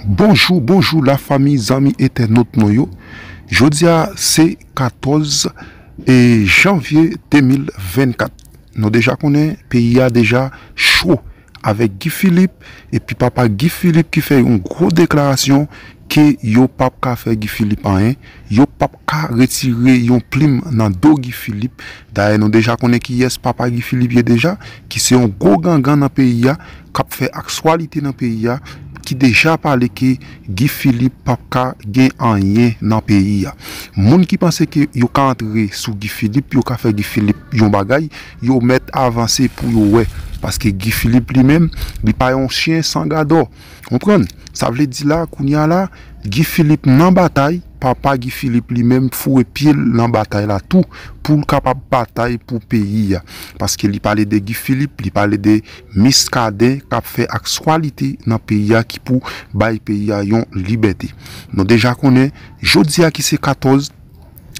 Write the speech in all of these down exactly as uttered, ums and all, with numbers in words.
Bonjou, bonjou, lafanmi, zanmi entènot mwen yo. Jodi a, se katòz e janvye de mil vennkat. Nou deja konnen peyi a deja cho avèk Guy Philippe, epi papa Guy Philippe ki fè yon gwo deklarasyon ke yo p ap ka fè Guy Philippe anyen, yo p ap ka retire yon plim nan do Guy Philippe. Dayè, nou deja konnen kiyès papa Guy Philippe ye deja, ki se yon gwo gangan nan peyi a, k ap fè aktyalite nan peyi a, ki deja pale ke Guy Philippe p ap ka gen anyen nan peyi a. Moun ki panse ke yo ka antre sou Guy Philippe, yo ka fè Guy Philippe yon bagay, yo mèt avanse pou yo wè. Paske Guy Philippe li menm, li pa yon chen san gadò. Konprann? Sa vle di la, kounye a la, Guy Philippe nan batay, papa Guy Philippe li menm foure pye l nan batay la tou, pou l kapab batay pou peyi a. Paske li pale de Guy Philippe, li pale de Muscadin k ap fè aktyalite nan peyi a ki pou bay peyi a yon libète. Nou deja konnen, jodi a ki se katòz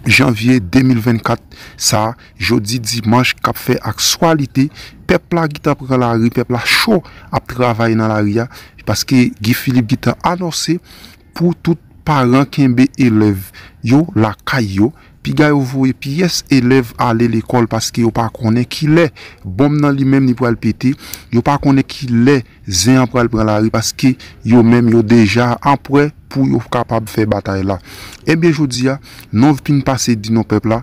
janvye de mil vennkat, sa, jodi dimanch k ap fè aktyalite, pèp la gentan pran lari, pèp la cho ap travay nan lari a, paske Guy Philippe gentan anonse pou tout paran kenbe elèv yo lakay yo. Piga yo voye pyès elèv ale lekòl paske yo pa konnen kilè bonm nan li menm li pral pete. Yo pa konnen kilè zen an pral pran lari paske yo menm yo deja an prè pou yo kapab fè batay la. Ebyen, jodi a, nou vin pase di non pèp la,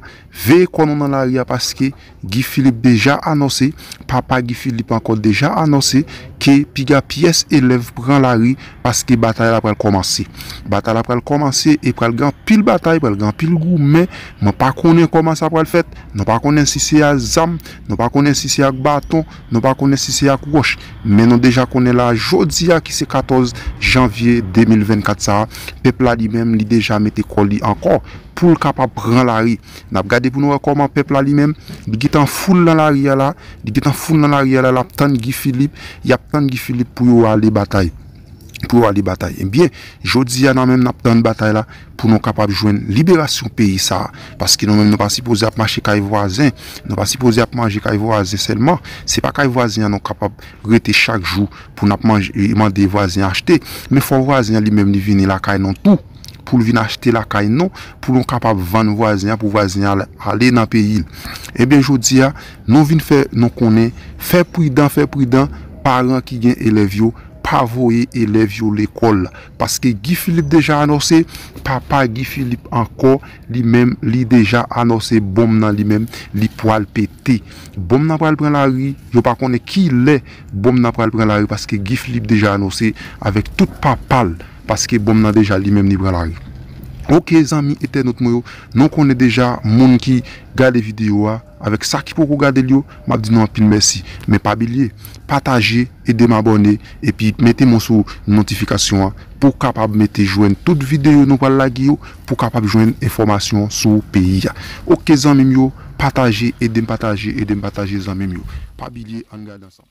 veye kò nou nan lari a paske Guy Philippe deja anonse, papa Guy Philippe ankò deja anonse ke piga pyès elèv pran lari paske batay la pral kòmanse. Batay la pral kòmanse e pral gen anpil batay, pral gen anpil goumen. Mwen pa konnen kòman sa pral fèt. Nou pa konnen si se ak zam, nou pa konnen si se ak baton, nou pa konnen si se ak wòch. Men nou deja konnen la jodi a ki se katòz janvye de mil vennkat sa a, pèp la li menm li deja mete kò li ankò pou l kapab pran lari. N ap gade pou nou wè kòman pèp la li menm, li gentan foul nan lari a la, li gentan foul nan lari a la, l ap tann Guy Philippe, y ap tann Guy Philippe pou yo ale batay. Pou yo ale batay. Ebyen, jodi a nan menm n ap tann batay la pou nou kapab jwenn liberasyon peyi sa a. Paske nou menm nou pa sipoze ap mache kay vwazen, nou pa sipoze ap manje kay vwazen sèlman. Se pa kay vwazen an nou kapab rete chak jou pou n ap manje, mande vwazen achte. Men fò vwazen an li menm li vini lakay nou tou. Pou l vin achte lakay nou, pou nou kapab vann vwazen an, pou vwazen an ale nan peyi l. Ebyen, jodi a, nou vin fè nou konnen, fè pridan, fè pridan, paran ki gen elèv yo, pa voye elèv yo lekòl. Paske Guy Philippe deja anonse, papa Guy Philippe ankò, li menm, li deja anonse bonm nan li menm, li pral pete. Bonm nan pral pran lari, yo pa konnen kilè bonm nan pral pran lari, paske Guy Philippe deja anonse avèk tout papa l, paske bonm nan deja li menm li pran lari. Oke, zanmi entènot mwen yo, nou konnen deja moun ki gade videyo a, avèk sa ki poko gade l yo, m ap di nou anpil mèsi. Men pa bliye, pataje, ede m abòne, epi mete m sou notifikasyon an pou w kapab mete jwenn tout videyo nou pral lage yo, pou w kapab jwenn enfòmasyon sou peyi a. Oke, zanmi m yo, pataje, ede m pataje, ede m pataje, zanmi m yo. Pa bliye, ann gade ansanm.